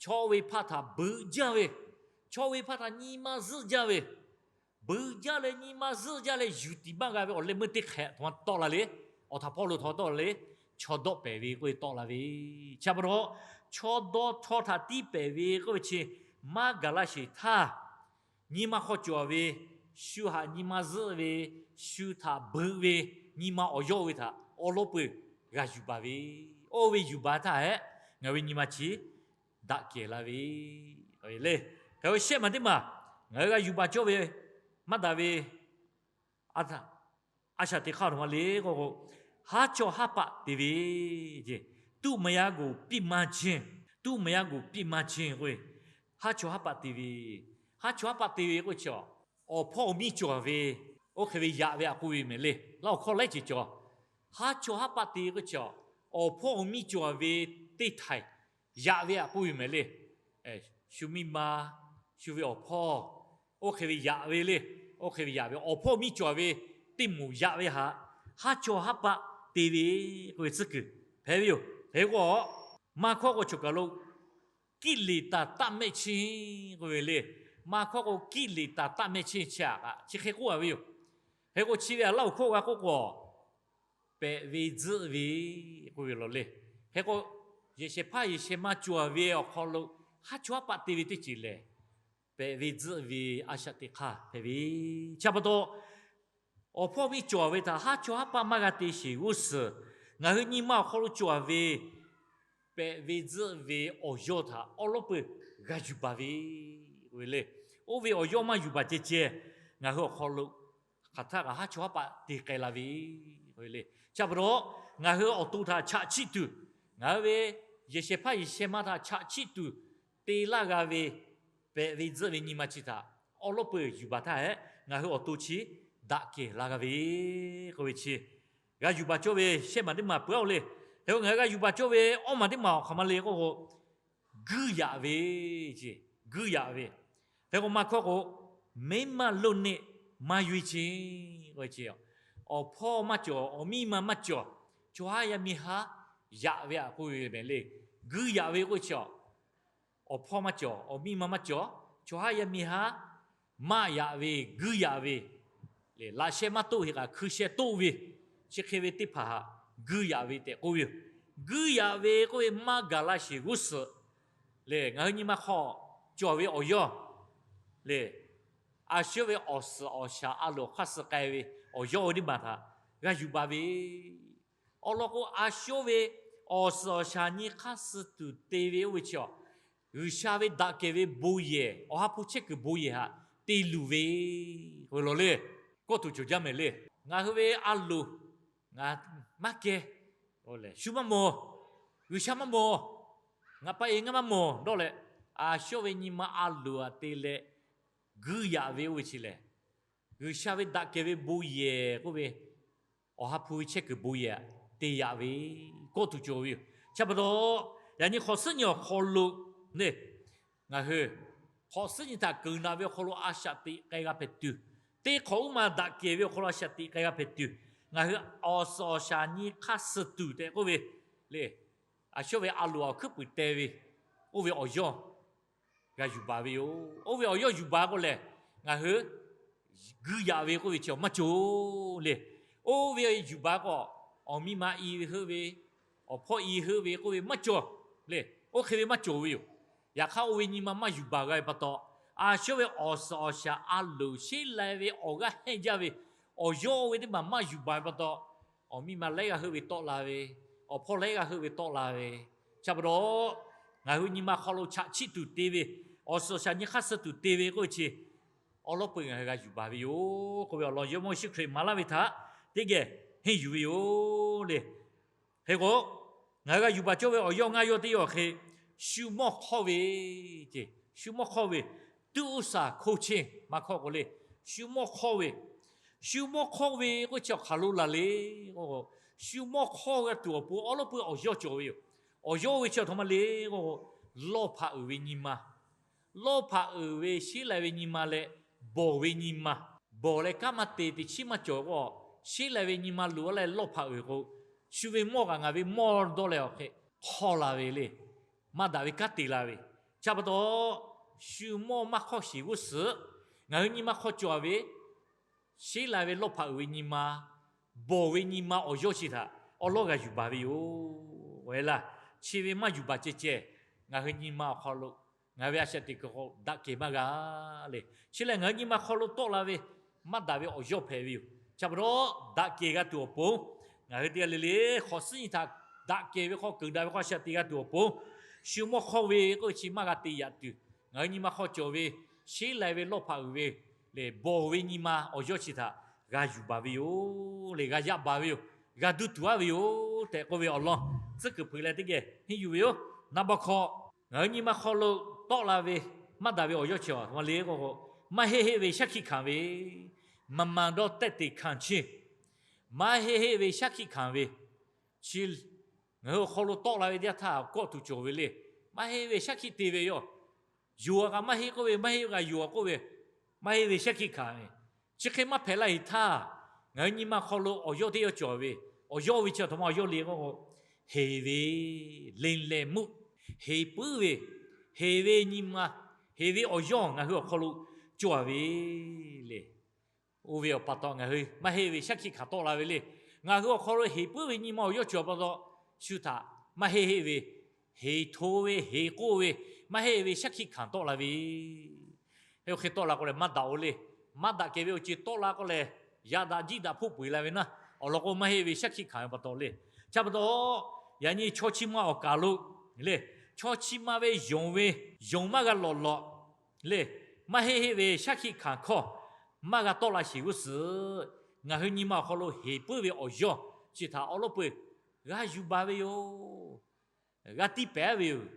Chaw ve hpaˇ htaꞈ beuꞈ jaˇ ve, chaw ve hpaˇ htaꞈ nyi ma zuhˆ jaˇ ve, beuꞈ jaˇ leh nyi ma zuhˆ jaˇ leh yuˬ tiˍ maˇ g'a ve awˬ leh meuˇ teˇ hk'ehꞈ htaꞈ ma tawˆ la le. Awˬ htaꞈ hpawˇ lo htaꞈ ma tawˆ la le. Chaw dawˆ pehˍ ve k'oˆ ve tawˆ la ve. Chi pa taw, chaw dawˇ chaw htaꞈ tiˇ pehˍ ve k'oˆ ve chi maˇ gaˬ laˇ sheˍ htaˇ, nyi ma hk'aw cawˬ ve, shu htaꞈ nyi ma zuhˆ ve, shu htaꞈ beuꞈ ve, nyi ma awˬ yawˇ ve htaꞈ awˉ lawˉ peuˬ g'a yuˬ baˬ ve. Oˇ ve yuˬ baˬ htaˇ hehꞈ, ngaˬ ve nyi ma chi daꞈ kehˬ la ve le. Hk'e shehˆ maˬ teˇ maˬ ngaˬ hui g'a yuˬ baˬ cawˇ ve maˇ daꞈ ve a shaꞈ teꞈ hk'aˇ aˬ htoꞈ ma le k'o, haˉ chawˇ haˉ paˆ te ve, tuˆ maˍ yaˇ g'oˍ piˇ maˇ cheˇ, tuˆ maˍ yaˇ g'oˍ piˇ maˇ cheˇ k'oˆ ve, haˉ chawˇ haˉ paˆ te ve, haˉ chawˇ haˉ paˆ te ve k'oˆ ve chi a, awˬ hpawˇ awˬ miˇ cawˬ ve, oˇ hk'e ve yaꞈ ve aꞈ k'oˆ ve mehˍ le. Laˇ awˬ hkawˇ laiˉ ceuˬ cawˬ. Haˉ chawˇ haˉ paˆ te ve k'oˆ ve chi a, awˬ hpawˇ awˬ miˇ cawˬ ve teˇ htaiˍ yaꞈ ve aꞈ k'oˆ ve mehˍ le. Shu miˇ ma, shu ve awˬ hpawˇ, oˇ hk'e ve yaꞈ ve le. Oˇ hk'e ve yaꞈ ve awˬ hpawˇ miˇ cawˬ ve teˇ moˍ yaꞈ ve htaꞈ haˉ chawˇ haˉ paˆ te ve k'oˆ ve tcuhˉ kuiˬ hpehꞈ ve yoˬ. Hk'e k'o, Maˇ hkawˇ k'o choˬ kaˬ lo กิเลสตัณหาตั๊กแม่ชิน k'oˆ ve le. Maˇ hkawˇ k'o กิเลสตัณหาตั๊กแม่ชิน chi a kaꞈ chi hk'e k'oˆ a ve yoˬ. Hk'e k'o chi ve a Laˇ huˍ hkawˇ g'a k'oˆ k'o, pehꞈ ve tzuhˆ ve k'oˆ ve lawˬ le. Hk'e k'o, yehˬ shehˍ hpaˇ yehˬ shehˍ ma cawˬ ve awˬ hk'aw lo haˉ chawˇ haˉ paˆ te ve teˇ ceuˬ lehˬ, pehꞈ ve tzuhˆ ve a shaꞈ teꞈ hk'aˇ hpehꞈ ve. Chi pa taw, awˬ hpawˇ miˇ cawˬ ve htaꞈ haˉ chawˇ haˉ paˆ maˇ g'a te sheˍ g'uˇ suhˍ, ngaˬ hui nyi ma awˬ hk'aw lo cawˬ ve pehꞈ ve tzuhˆ ve awˬ yawˇ htaꞈ awˉ lawˉ peuˬ g'a yuˬ baˬ ve le. Oˇ ve awˬ yawˇ maˇ yuˬ baˬ ceh ceh, ngaˬ hui awˬ hk'aw lo hk'aˬ htaˇ kaꞈ haˉ chawˇ haˉ paˆ te k'ai la ve le. Chi pa taw, ngaˬ hui awˬ to htaꞈ chaꞈ chiˆ tuˬ, ngaˬ hui ve yehˬ shehˍ hpaˇ yehˬ shehˍ ma htaꞈ chaꞈ chiˆ tuˬ te laˇ g'a ve pehꞈ ve tzuhˆ ve nyi ma chi htaꞈ awˉ lawˉ peuˬ yuˬ baˬ htaˇ hehꞈ, ngaˬ hui awˬ to chi daꞈ kehˬ la g'a ve k'oˆ ve chi, g'a yuˬ baˬ cawˇ ve shehˆ maˬ teˇ maˬ peuˬ-oˬ le. Hk'e k'o ngaˬ hui g'a yuˬ baˬ cawˇ ve awˇ maˬ teˇ maˬ awˬ hk'aˬ ma le k'oˆ k'o, guiˇ yaꞈ ve, guiˇ yaꞈ ve. Hk'e k'o maˇ hkawˇ k'o, မိန်းမလိုနှင့် မါရွေးခြင်း k'oˆ ve chi, awˬ hpawˇ maˇ cawˬ, awˬ miˇ ma maˇ cawˬ, chaw haˉ yaˇ miˇ haˉ yaꞈ ve htaꞈ k'oˆ ve mehˍ le. Guiˇ yaꞈ ve k'oˆ ve chi, awˬ hpawˇ maˇ cawˬ, awˬ miˇ ma maˇ cawˬ, chaw haˉ yaˇ miˇ haˉ maˇ yaꞈ ve, guiˇ yaꞈ ve, laꞈ sheh maˇ toˆ heˆ kaꞈ hkui sheh toˆ ve, chi hk'e ve teˇ hpaˍ htaꞈ guiˇ yaꞈ ve tehꞈ k'oˆ ve yoˬ. Guiˇ yaꞈ ve k'oˆ ve maˇ gaˬ la sheˍ g'uˇ suhˍ le, ngaˬ hui nyi ma hk'aw cawˬ ve awˬ yawˇ le, a shu ve awˬ suhˍ awˬ shaˍ a loˍ awˬ hk'aˇ suh k'ai ve awˬ yawˇ oˇ ve teˇ maˬ htaꞈ g'a yuˬ baˬ ve. Awˬ lawn k'o, a shu ve awˬ suhˍ awˬ shaˍ nyi hk'aˇ suh tuˬ te ve oˇ ve chi, G'uiˬsha ve daꞈ kehˬ ve bon yehˬ, Awˬ ha hpu chehˇ kuiˬ bon yehˬ htaꞈ te luˬ ve k'oˆ ve law le. Kawˆ tuˬ cawˬ jaˇ mehˍ le. Ngaˬ hui ve a loˍ, ngaˬ maˇ keh, shu maˇ mawˬ, G'uiˬsha maˇ mawˬ, ngaˬ pa e ngaˇ maˇ mawˬ dawˇ leh, a shu ve nyi ma a loˍ htaꞈ te leh guiˇ yaꞈ ve oˇ ve chi lehˬ, G'uiˬsha ve daꞈ kehˬ ve bon yehˬ k'oˆ ve, Awˬ ha hpu ve chehˇ kuiˬ bon yehˬ htaꞈ te yaꞈ ve kawˆ tuˬ cawˬ ve yoˬ. Chi pa taw, yaꞈ nyi hk'awꞈ suhˉ nyi awˬ hk'aw lo le, ngaˬ hui hk'awꞈ suhˉ nyi htaꞈ keunˍ daꞈ ve awˬ hk'aw lo a shaꞈ teꞈ k'ai g'a hpehꞈ tuˬ, teˇ hk'awꞈ uˉ ma daꞈ kehˬ ve awˬ hk'aw lo a shaꞈ teꞈ k'ai g'a hpehꞈ tuˬ, ngaˬ hui awˬ suhˍ awˬ shaˍ nyi hk'aˇ suh tuˬ tehꞈ k'oˆ ve le, a shu ve a loˍ awˬ hkuiˉ puiˍ teh ve oˇ ve awˬ yawˇ g'a yuˬ baˬ ve yoˬ. Oˇ ve awˬ yawˇ yuˬ baˬ k'o lehˬ, ngaˬ hui guiˇ yaꞈ ve k'oˆ ve chi awˬ maˇ cawˬ le. Oˇ ve yuˬ baˬ k'o, awˬ miˇ ma i ve heuˆ ve, awˬ hpawˇ i heuˆ ve k'oˆ ve maˇ cawˬ le. Oˇ hk'e ve maˇ cawˬ ve yoˬ. Yaꞈ hk'aˇ, oˇ ve nyi ma maˇ yuˬ baˬ g'a ve pa taw, a shu ve awˬ suhˍ awˬ shaˍ a loˍ sheˉ lai ve awˬ g'aˇ hehnˇ jaˇ ve awˬ yawˇ oˇ ve teˇ maˬ maˇ yuˬ baˬ ve pa taw, awˬ miˇ ma laiˉ g'aˇ heuˆ ve tawˆ la ve, awˬ hpawˇ laiˉ g'aˇ heuˆ ve tawˆ la ve, chi pa taw, ngaˬ hui nyi ma hk'aw lo chaꞈ chiˆ tuˬ te ve, awˬ suhˍ awˬ shaˍ nyi hk'aˇ suh tuˬ te ve k'oˆ ve chi, awˉ lawˉ peu ngaˬ hui g'a yuˬ baˬ ve yoˬ k'oˆ ve awˬ lawn Jawˇmawˇ Yeˍsuˆ Hkriꞈ maˍ laˇ ve htaꞈ teˇ geh henˇ yuˬ ve yoˬ le. Hk'e k'o, ngaˬ hui g'a yuˬ baˬ cawˇ ve awˬ yawˇ ngaˇ yawˇ teˇ yawˇ hk'e, shu mawˇ hk'awˇ ve, shu mawˇ hk'awˇ ve, သူ့ဥစ္စာ ခိုးခြင်း maˇ hkawˇ k'o le, shu mawˇ hk'awˇ ve, shu mawˇ hk'awˇ ve k'oˆ chi awˬ hk'aˬ lo laˬ le k'o, shu mawˇ hk'awˇ g'a tuˬ awˬ pon awˉ lawˉ peu awˬ yawˇ cawˬ ve yoˬ. Awˬ yawˇ oˇ ve chi a htoꞈ ma le k'o, lawˇ hpaꞈ uiˍ ve nyi ma, lawˇ hpaꞈ uiˍ ve sheˉ lai ve nyi ma leh bawˬ ve nyi ma, bawˬ leh kanˉ maˇ te teꞈ chiˉ maˇ cawˬ k'o, sheˉ lai ve nyi ma loꞈ-a leh lawˇ hpaꞈ uiˍ k'o, shu ve mawˇ kaꞈ ngaˬ ve mawˇ dawˇ leh awˬ hk'e hk'awˇ la ve le. Maˇ daꞈ ve kanˉ te la ve. Chi pa taw, shu mawˇ maˇ hk'awˇ sheˍ g'uˇ suhˍ ngaˬ hui nyi ma hk'aw cawˬ ve sheˉ lai ve lawˇ hpaꞈ uiˍ ve nyi ma, bawˬ ve nyi ma awˬ yawˇ chi htaꞈ awˉ lawˉ g'a yuˬ baˬ ve yoˬ. Laˇ, chi ve maˇ yuˬ baˬ ceh ceh, ngaˬ hui nyi ma awˬ hk'aw lo ngaˬ hui ve a shaꞈ teꞈ kuiˬ k'o daꞈ kehˬ maˇ g'a le. Chi lehˬ, ngaˬ hui nyi ma hk'aw lo tawˆ la ve maˇ daꞈ ve awˬ yawˇ hpehꞈ ve yoˬ. Chi pa taw, daꞈ kehˬ g'a tuˬ awˬ pon, ngaˬ hui teˇ g'aˇ le le hk'awꞈ suhˉ nyi htaꞈ daꞈ kehˬ ve hk'aw keunˍ daꞈ ve hk'aw a shaꞈ teꞈ g'a tuˬ awˬ pon, shu mawˇ hk'awˇ ve k'oˆ ve chi maˇ g'a te yaꞈ tuˬ, ngaˬ hui nyi ma hk'aw cawˬ ve sheˉ lai ve lawˇ hpaꞈ uiˍ ve lehˬ bawˬ ve nyi ma awˬ yawˇ chi htaꞈ g'a yuˬ baˬ ve yoˬ le, g'a yaꞈ baˬ ve yoˬ, g'a duˇ tuˬ aˉ ve yoˬ tehꞈ k'oˆ ve awˬ lawn tcuhˉ kuiˬ hpeuꞈ leh teˇ geh henˇ yuˬ ve yoˬ. Naˍ baˬ hk'aw, ngaˬ hui nyi ma hk'aw lo tawˆ la ve maˇ daꞈ ve awˬ yawˇ chi a htoꞈ ma le k'o, maˇ heˆ heˆ ve shaˉ hkiˆ hkanˍ ve, မမှန်သော သက်သေခံခြင်း, maˇ heˆ heˆ ve shaˉ hkiˆ hkanˍ ve, chi ngaˬ hui awˬ hk'aw lo tawˆ la ve teˇ yanˇ htaˇ kawˆ tuˬ cawˬ ve le. Maˇ heˆ ve shaˉ hkiˆ te ve yoˬ. Yoˬ-a kaꞈ maˇ heˆ k'oˆ ve, maˇ heˆ kaꞈ yoˬ-a k'oˆ ve, maˇ heˆ ve shaˉ hkiˆ hkanˍ ve, chi hk'e maˇ hpehꞈ la sheˍ htaˇ, ngaˬ hui nyi ma hk'aw lo awˬ yawˇ teˇ yawˇ cawˬ ve, awˬ yawˇ ve chi a htoꞈ ma awˬ yawˇ le k'o, heˍ ve, လိမ်လည်မှု, heˍ puiˉ ve, heˍ ve nyi ma, heˍ ve awˬ yawˇ ngaˬ hui awˬ hk'aw lo cawˬ ve le. Oˇ ve awˬ pa taw ngaˬ hui maˇ heˆ ve shaˉ hkiˆ hkanˍ tawˆ la ve le. Ngaˬ hui awˬ hk'aw lo heˍ puiˉ ve nyi ma awˬ yawˇ cawˬ pa taw, shu htaꞈ maˇ heˆ heˆ ve, heˍ hto ve, heˍ k'oˆ ve, maˇ heˆ ve shaˉ hkiˆ hkanˍ tawˆ la ve. Hk'e tawˆ la k'o lehˬ maˇ daꞈ-o le. Maˇ daꞈ kehˬ ve awˬ ceuˬ tawˆ la k'o lehˬ, yaꞈ daꞈ jiˆ daꞈ hpoˆ peu-eˬ la ve naˇ, awˬ lawn k'o maˇ heˆ ve shaˉ hkiˆ hkanˍ ve pa taw le. Chi pa taw, yaꞈ nyi chaw chi ma awˬ kaˍ lo le, chaw chi ma ve yonˍ ve, yonˍ maˇ g'a lawꞈ lawꞈ le, maˇ heˆ heˆ ve shaˉ hkiˆ hkanˍ hkawˇ maˇ g'a tawˆ la sheˍ g'uˇ suhˍ, ngaˬ hui nyi ma awˬ hk'aw lo heˍ puiˉ ve awˬ yawˇ chi htaꞈ awˉ lawˉ peu g'a yuˬ baˬ ve yoˬ. G'a tiˇ pehˍ ve yoˬ.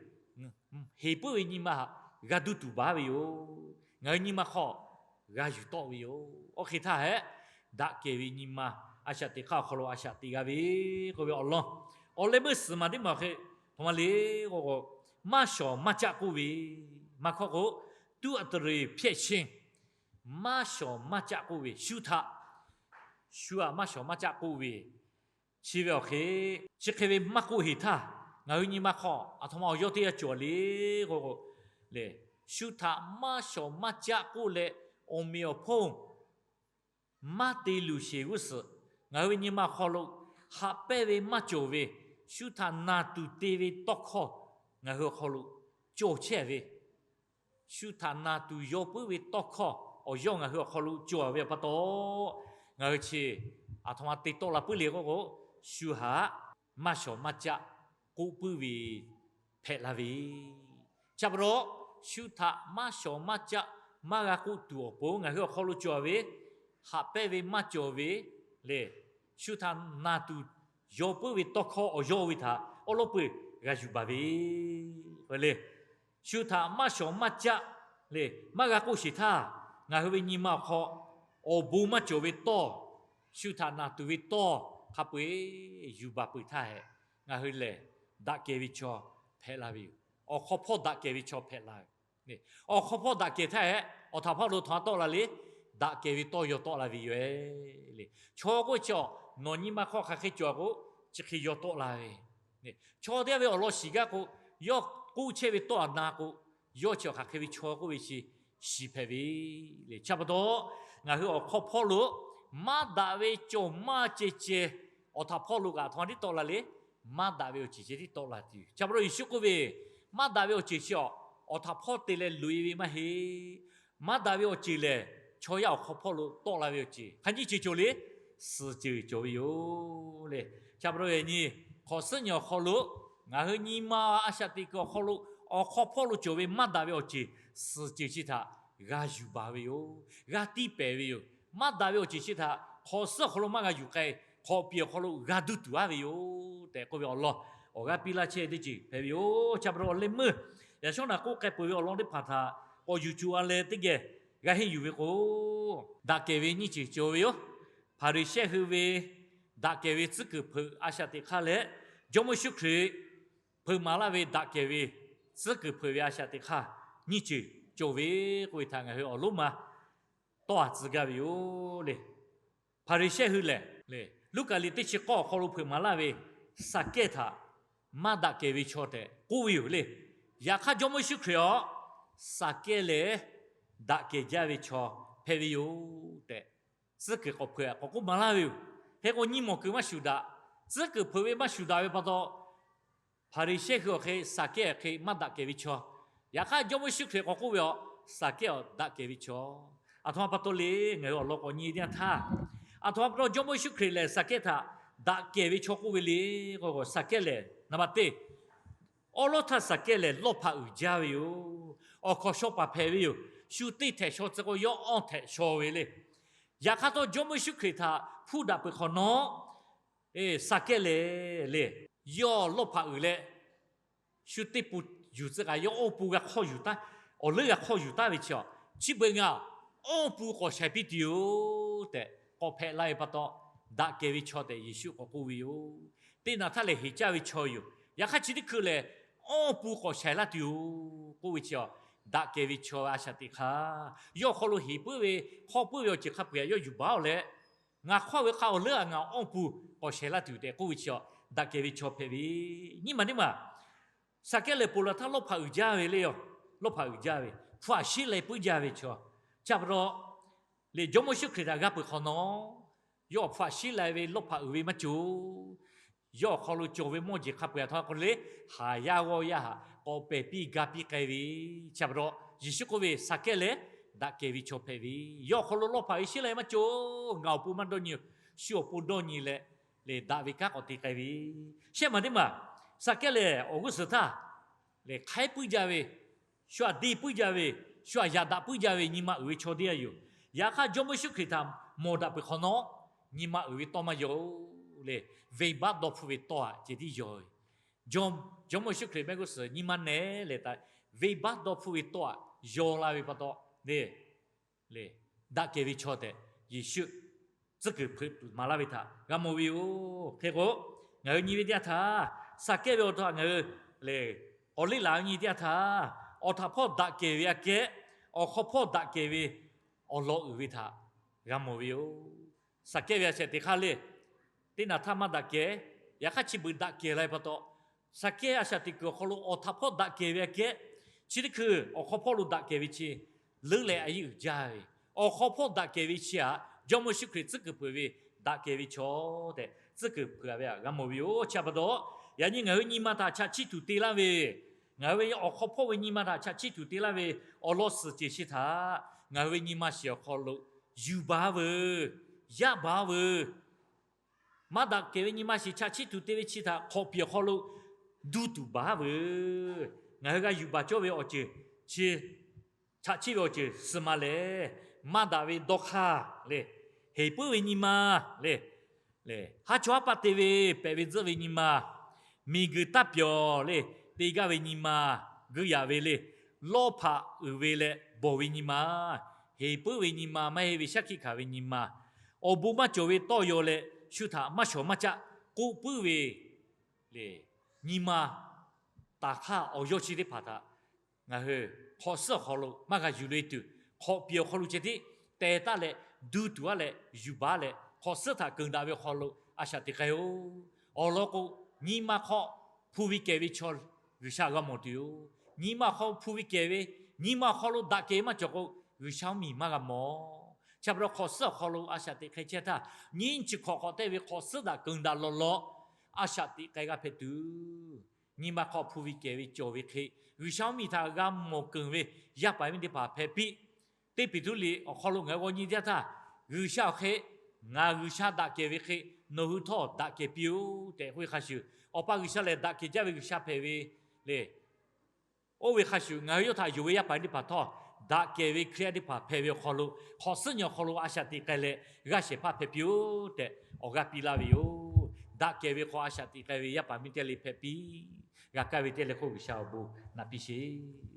Heˍ puiˉ ve nyi ma htaꞈ g'a duˇ tuˬ baˬ ve yoˬ. Ngaˬ hui nyi ma hk'aw g'a yuˬ tawˆ ve yoˬ. Oˇ hk'e htaˇ hehꞈ, daꞈ kehˬ ve nyi ma a shaꞈ teꞈ hk'aˇ awˬ hk'aw lo a shaꞈ teꞈ g'a ve k'oˆ ve awˬ lawn, awˬ leh meuˇ suhˍ maˬ teˇ maˬ hk'e htoꞈ ma le k'o k'o, maˇ shawˍ maˇ caˆ k'oˆ ve, maˇ hkawˇ k'o, သူ့အသရေဖျက်ခြင်း, maˇ shawˍ maˇ caˆ k'oˆ ve shu htaꞈ, shu htaꞈ maˇ shawˍ maˇ caˆ k'oˆ ve, chi ve awˬ hk'e, chi hk'e ve maˇ k'oˆ heˍ htaˇ, ngaˬ hui nyi ma hk'aw aˬ htoꞈ ma awˬ yawˇ teˇ g'aˇ cawˬ le k'o k'o, le, shu htaꞈ maˇ shawˍ maˇ caˆ k'oˆ leh awˬ meꞈ awˬ hponˇ maˇ te luˬ sheˍ g'uˇ suhˍ, ngaˬ hui ve nyi ma awˬ hk'aw lo haꞈ pehnˇ ve maˇ cawˬ ve, shu htaꞈ naˬ tuˬ te ve tawˇ hkawˇ ngaˬ hui awˬ hk'aw lo cawˬ chehˇ ve, shu htaꞈ naˬ tuˬ yaw puiˉ ve tawˇ hkawˇ awˬ yawˇ ngaˬ hui awˬ hk'aw lo cawˬ ve awˬ pa taw, ngaˬ hui chi aˬ htoꞈ ma te tawˆ la puiˉ le k'o k'o, shu htaꞈ maˇ shawˍ maˇ caˆ k'oˆ puiˉ ve hpehꞈ la ve. Chi pa taw, shu htaꞈ maˇ shawˍ maˇ caˆ maˇ g'a k'oˆ tuˬ awˬ pon ngaˬ hui awˬ hk'aw lo cawˬ ve, haꞈ pehnˇ ve maˇ cawˬ ve le, shu htaꞈ naˬ tuˬ yaw puiˉ ve tawˇ hkawˇ awˬ yawˇ ve htaꞈ awˉ lawˉ peuˬ g'a yuˬ baˬ ve le. Shu htaꞈ maˇ shawˍ maˇ caˆ le, maˇ g'a k'oˆ sheˍ htaˇ, ngaˬ hui ve nyi ma awˬ hk'aw awˬ bon maˇ cawˬ ve tawˇ, shu htaꞈ naˬ tuˬ ve tawˇ hk'a peu-eˬ yuˬ baˬ peuˬ htaˇ hehꞈ, ngaˬ hui lehˬ daꞈ kehˬ ve chaw hpehꞈ la ve yoˬ. Awˬ hk'aw hpawˇ daꞈ kehˬ ve chaw hpehꞈ la ve, awˬ hk'aw hpawˇ daꞈ kehˬ htaˇ hehꞈ, awˬ htaꞈ hpawˇ lo htaꞈ tawˆ la le, daꞈ kehˬ ve tawˇ yaw tawˆ la ve yoˬ le. Chaw k'oˆ chi awˬ, nawˬ nyi ma hk'aw hk'aˬ hk'e cawˬ k'o, chi hk'e yaw tawˆ la ve, chaw teˇ g'aˇ ve awˬ lawn shiˍ gaˇ k'o, yawˇ k'oˆ chehˇ ve tawˇ htaꞈ na k'o, yawˇ chi awˬ hk'aˬ hk'e ve chaw k'oˆ ve chi shiˍ hpehꞈ ve le. Chi pa taw, ngaˬ hui awˬ hk'aw hpawˇ lo maˇ daꞈ ve cawˬ maˇ ceh ceh, awˬ htaꞈ hpawˇ lo kaꞈ htaꞈ tiˉ tawˆ la le, maˇ daꞈ ve awˬ ceuˬ ceh tiˉ tawˆ la tuˬ. Chi pa taw Yeˍsuˆ k'oˆ ve, maˇ daꞈ ve awˬ ceuˬ chi awˬ, awˬ htaꞈ hpawˇ te leh loꞈ-e ve maˇ heˆ. Maˇ daꞈ ve awˬ ceuˬ lehˬ, chaw yaˇ awˬ hk'aw hpawˇ lo tawˆ la ve awˬ ceuˬ hk'a nyi ceuˬ cawˬ le, suhˍ ceuˬ cawˬ ve yoˬ le. Chi pa taw yaꞈ nyi, hk'awꞈ suhˉ nyi awˬ hk'aw lo, ngaˬ hui nyi ma a shaꞈ teꞈ kuiˬ awˬ hk'aw lo, awˬ hk'aw hpawˇ lo cawˬ ve maˇ daꞈ ve awˬ ceuˬ, suhˍ ceuˬ chi htaꞈ g'a yuˬ baˬ ve yoˬ. G'a tiˇ pehˍ ve yoˬ. Maˇ daꞈ ve awˬ ceuˬ chi htaꞈ hk'awꞈ suhˉ awˬ hk'aw lo maˇ g'a yuˬ k'ai, hk'awꞈ piˍ awˬ hk'aw lo g'a duˇ tuˬ aˉ ve yoˬ tehꞈ k'oˆ ve awˬ lawn, awˬ g'aˇ piˇ laˇ chehˇ ve teˇ ceuˬ hpehꞈ ve yoˬ. Chi pa taw awˬ leh meuˇ, yaꞈ shawˉ naꞈ k'oˆ k'ai peuˬ ve awˬ lawn teˇ hpaˍ htaꞈ k'awꞈ yuˬ cuˬ a leh teˇ geh g'a henˇ yuˬ ve k'o, daꞈ kehˬ ve nyiˇ ceuˬ cawˬ ve yoˬ. Hpaˍriˍsehˇ hui ve daꞈ kehˬ ve tcuhˉ kuiˬ hpeuꞈ a shaꞈ teꞈ hk'aˇ leh, Jawˇmawˇ Yeˍsuˆ Hkriꞈ hpeuꞈ maˍ laˇ ve daꞈ kehˬ ve tcuhˉ kuiˬ hpeuꞈ ve a shaꞈ teꞈ hk'aˇ nyiˇ ceuˬ cawˬ ve k'oˆ ve htaꞈ ngaˬ hui awˬ lonˉ ma tawˇ a tcuh gaˇ ve yoˬ le. Hpaˍriˍsehˇ hui lehˬ, Luˉkaꞈ liꞈ teˇ chi k'awˇ awˬ hk'aw lo hpeuꞈ maˍ laˇ ve Saˍkehˇ htaꞈ maˇ daꞈ kehˬ ve chaw tehꞈ k'oˆ ve yoˬ le. Yaꞈ hk'aˇ Jawˇmawˇ Yeˍsuˆ Hkriꞈ awˬ, Saˍkehˇ lehˬ daꞈ kehˬ jaˇ ve chaw hpehꞈ ve yoˬ tehꞈ, tcuhˉ kuiˬ k'awꞈ hpeuꞈ k'awꞈ k'oˆ maˍ laˇ ve yoˬ. Hk'e k'o nyiˇ mawˬ kuiˬ maˇ shuˍ daꞈ, tcuhˉ kuiˬ hpeuꞈ ve maˇ shuˍ daꞈ ve pa taw, Hpaˍriˍsehˇ hui awˬ hk'e Saˍkehˇ awˬ hk'e maˇ daꞈ kehˬ ve chaw. Yaꞈ hk'aˇ Jawˇmawˇ Yeˍsuˆ Hkriꞈ k'awꞈ k'oˆ ve awˬ, Saˍkehˇ awˬ daꞈ kehˬ ve chaw. Aˬ htoꞈ ma pa taw le, ngaˬ hui awˬ lawn k'awꞈ nyi teˇ yanˇ htaˇ, aˬ htoꞈ ma pa taw Jawˇmawˇ Yeˍsuˆ Hkriꞈ lehˬ Saˍkehˇ htaꞈ daꞈ kehˬ ve chaw k'oˆ ve le k'o, Saˍkehˇ lehˬ naˍ baˬ teˇ awˉ lawˉ htaˇ Saˍkehˇ lehˬ lawˇ hpaꞈ uiˍ jaˇ ve yoˬ. Awˬ hkawnˍ shaw paˍ hpehꞈ ve yoˬ. Shu teˇ htehꞈ shaw tcuh k'o yawˇ awˇ htehꞈ shaw ve le. Yaꞈ hk'aˇ htawˇ Jawˇmawˇ Yeˍsuˆ Hkriꞈ htaꞈ hpuˇ daꞈ peuˬ hk'awꞈ nawˉ, Saˍkehˇ lehˬ le, yawˇ lawˇ hpaꞈ uiˍ leh, shu teˇ pun yuˬ tcuh kaꞈ yawˇ awˇ pun g'a hk'awˇ yuˬ taˉ, awˬ leuˉ g'a hk'awˇ yuˬ taˉ ve chi, chi beuꞈ ngaˬ awˇ pun k'awꞈ shaiˍ piˇ tuˬ yoˬ tehꞈ k'awꞈ hpehꞈ la ve pa taw, daꞈ kehˬ ve chaw tehꞈ Yeˍsuˆ k'awꞈ k'oˆ ve yoˬ. Teˇ naꞈ htaˇ lehˬ heˍ caˇ ve chaw yoˬ. Yaꞈ hk'aˇ chi teˇ hkui lehˬ, awˇ pun k'awꞈ shaiˍ laˇ tuˬ yoˬ k'oˆ ve chi, daꞈ kehˬ ve chaw a shaꞈ teꞈ hk'aˇ, yawˇ awˬ hk'aw lo heˍ puiˉ ve hk'awˇ puiˉ ve awˬ ceuˬ hk'a peu-eˬ htaꞈ yawˇ yuˬ baˬ-oˬ leh, ngaˬ hk'awˇ ve hk'a awˬ leuˉ-a ngaˬ awˇ pun k'awꞈ shaiˍ laˇ tuˬ tehꞈ k'oˆ ve chi, daꞈ kehˬ ve chaw hpehꞈ ve. Nyiˇ maˬ teˇ maˬ, Saˍkehˇ lehˬ ponˬ laˬ htaˇ lawˇ hpaꞈ uiˍ jaˇ ve le yoˬ. Lawˇ hpaꞈ uiˍ jaˇ ve, hpu aꞈ shiˉ lai puiˉ jaˇ ve chaw. Chi pa taw, lehˬ Jawˇmawˇ Yeˍsuˆ Hkriꞈ htaꞈ g'a peuˬ hk'awꞈ nawˉ, yawˇ awˬ hpu aꞈ shiˉ lai ve lawˇ hpaꞈ uiˍ ve maˇ cawˬ. Yawˇ awˬ hk'aw lo cawˬ ve mawˇ jeˬ hk'a peu-eˬ htaꞈ k'awꞈ le, haˍ yaˇ g'awˇ yaˇ htaꞈ k'awꞈ pehˬ piˇ ga piˇ k'ai ve. Chi pa taw Yeˍsuˆ k'oˆ ve, Saˍkehˇ lehˬ daꞈ kehˬ ve chaw hpehꞈ ve. Yawˇ awˬ hk'aw lo lawˇ hpaꞈ uiˍ shiˉ lai maˇ cawˬ. Ngaˬ awˬ pon maˇ dawˇ nyi-oˬ. Shu awˬ pon dawˇ nyi leh, lehˬ daꞈ ve kanˉ k'awꞈ te k'ai ve. Shehˆ maˬ teˇ maˬ, Saˍkehˇ lehˬ awˬ g'uˇ suhˍ htaˇ lehˬ hk'aiˉ puiˉ jaˇ ve, shu aꞈ deˇ puiˉ jaˇ ve, shu aꞈ yaꞈ daꞈ puiˉ jaˇ ve nyi ma uiˍ ve chaw teˇ g'aˇ yoˬ. Yaꞈ hk'aˇ Jawˇmawˇ Yeˍsuˆ Hkriꞈ htaꞈ mawˬ daꞈ peuˬ hk'awꞈ nawˉ, nyi ma uiˍ ve tawˇ maˇ yaw-oˬ le. Venˇbaˆ dawˇ hpfuhˆ ve tawˇ aꞈ ceh tiˉ yaw ve. Jawˇmawˇ Yeˍsuˆ Hkriꞈ mehˆ g'uˇ suhˍ nyi ma nehˬ leh taꞈ, venˇbaˆ dawˇ hpfuhˆ ve tawˇ aꞈ yaw la ve pa taw, le, le, daꞈ kehˬ ve chaw tehꞈ Yeˍsuˆ tcuhˉ kuiˬ hpeuꞈ tuˬ maˍ laˇ ve htaꞈ g'a mawˬ ve yoˬ. Hk'e k'o, ngaˬ hui nyi ve teˇ yanˇ htaˇ, Saˍkehˇ ve awˬ htaꞈ ngaˬ hui lehˬ, awˬ liˇ laˬ nyi teˇ yanˇ htaˇ, awˬ htaꞈ hpawˇ daꞈ kehˬ ve aꞈ kehˉ, awˬ hk'aw hpawˇ daꞈ kehˬ ve awˬ lawn uiˍ ve htaꞈ g'a mawˬ ve yoˬ. Saˍkehˇ ve a shaꞈ teꞈ hk'aˇ le, teˇ naˬ htaˇ maˇ daꞈ kehˬ, yaꞈ hk'aˇ chi beuꞈ daꞈ kehˬ la ve pa taw, Saˍkehˇ a shaꞈ teꞈ kuiˬ awˬ hk'aw lo awˬ htaꞈ hpawˇ daꞈ kehˬ ve aꞈ kehˉ, chi teˇ hkui awˬ hk'aw hpawˇ lo daꞈ kehˬ ve chi leuˉ leh a yeˇ uiˍ jaˇ ve, awˬ hk'aw hpawˇ daꞈ kehˬ ve chi htaꞈ Jawˇmawˇ Yeˍsuˆ Hkriꞈ tcuhˉ kuiˬ peuˬ ve daꞈ kehˬ ve chaw tehꞈ tcuhˉ kuiˬ hpeuꞈ ve htaꞈ g'a mawˬ ve yoˬ. Chi pa taw, yaꞈ nyi ngaˬ hui nyi ma htaꞈ chaꞈ chiˇ tuˬ te laˇ ve, ngaˬ hui ve awˬ hk'aw hpawˇ ve nyi ma htaꞈ chaꞈ chiˇ tuˬ te laˇ ve awˬ lawn suhˍ ceuˬ chi htaꞈ ngaˬ hui ve nyi ma shiˍ awˬ hk'aw lo yuˬ baˬ veuˬ, yaˇ baˬ veuˬ. Maˇ daꞈ kehˬ ve nyi ma shiˍ chaꞈ chiˇ tuˬ te ve chi htaꞈ hk'awꞈ piˍ awˬ hk'aw lo duˇ tuˬ baˬ veuˬ. Ngaˬ hui g'a yuˬ baˬ cawˇ ve awˬ ceuˬ chi chaꞈ chiˇ ve awˬ ceuˬ suh ma lehˬ, maˇ daꞈ ve dawˇ hk'aˇ le, heˍ puiˉ ve nyi ma le, haˉ chawˇ haˉ paˆ te ve pehꞈ ve tzuhˆ ve nyi ma, miˬguiˬ taˇ pyawˬ le, te gaˇ ve nyi ma, geuˆ yaꞈ ve le, lawˇ hpaꞈ uiˍ ve leh bawˬ ve nyi ma, heˍ puiˉ ve nyi ma, maˇ heˆ ve shaˉ hkiˆ hkanˍ ve nyi ma, awˬ bon maˇ cawˬ ve tawˇ yaw leh shu htaꞈ maˇ shawˍ maˇ caˆ k'oˆ puiˉ ve le, nyi ma taˍ hk'aˇ awˬ yawˇ chi teˇ hpaˍ htaꞈ ngaˬ hui hk'awꞈ suhˉ awˬ hk'aw lo maˇ g'a yuˬ le tuˬ, hk'awꞈ piˍ awˬ hk'aw lo ceh tiˉ teh taˉ leh, duˇ tuˬ aˉ leh, yuˬ baˬ leh, hk'awꞈ suhˉ htaꞈ keunˍ daꞈ ve awˬ hk'aw lo a shaꞈ teꞈ k'ai-oˬ. Awˬ lawn k'o, nyi ma hk'aw hpu ve kehˬ ve chaw G'uiˬsha g'a mawˬ tuˬ yoˬ. Nyi ma hk'aw hpu ve kehˬ ve, nyi ma awˬ hk'aw lo daꞈ kehˬ ve maˇ cawˬ k'o, G'uiˬsha mvuhˇmiˬ maˇ g'a mawˬ. Chi pa taw hk'awꞈ suhˉ awˬ hk'aw lo a shaꞈ teꞈ k'ai chehˇ htaˇ, nyiˇ chi hk'awꞈ hk'awꞈ tehˇ ve hk'awꞈ suhˉ daꞈ keunˍ daꞈ lawˬ lawˬ a shaꞈ teꞈ k'ai g'a hpehꞈ tuˬ, nyi ma hk'aw hpu ve kehˬ ve cawˬ ve hk'e, G'uiˬsha mvuhˇmiˬ htaꞈ g'a mawˬ keunˍ ve yaˇ paˍ yaˇ miˇ teˇ hpaˍ hpehꞈ piˇ. Teˇ Peˍtruˆ liꞈ awˬ hk'aw lo ngaˬ hui g'aw nyi teˇ yanˇ htaˇ, G'uiˬsha awˬ hk'e ngaˬ G'uiˬsha daꞈ kehˬ ve hk'e nawˬ hui htawˇ daꞈ kehˬ piˇ-oˆ tehꞈ k'oˆ ve hk'a shuˍ, Awˬ pa G'uiˬsha lehˬ daꞈ kehˬ jaˇ ve G'uiˬsha hpehꞈ ve le. Oˇ ve hk'a shuˍ, ngaˬ hui yawˇ htaꞈ yonˍ ve yaˇ paˍ yaˇ teˇ hpaˍ htawˇ, daꞈ kehˬ ve Hkriꞈ yaˇ teˇ hpaˍ hpehꞈ ve awˬ hk'aw lo, hk'awꞈ suhˉ nyi awˬ hk'aw lo a shaꞈ teꞈ k'ai leh, g'aˇ shehˍ hpaˇ hpehꞈ piˇ-oˆ tehꞈ awˬ g'aˇ piˇ laˇ ve yoˬ. Daꞈ kehˬ ve hk'aw a shaꞈ teꞈ k'ai ve yaˇ paˍ miˇ teˇ le hpehꞈ piˇ. G'a kaˇ ve teˇ le hk'oˆ G'uiˬsha awˬ bon naꞈ piˇ sheˍ.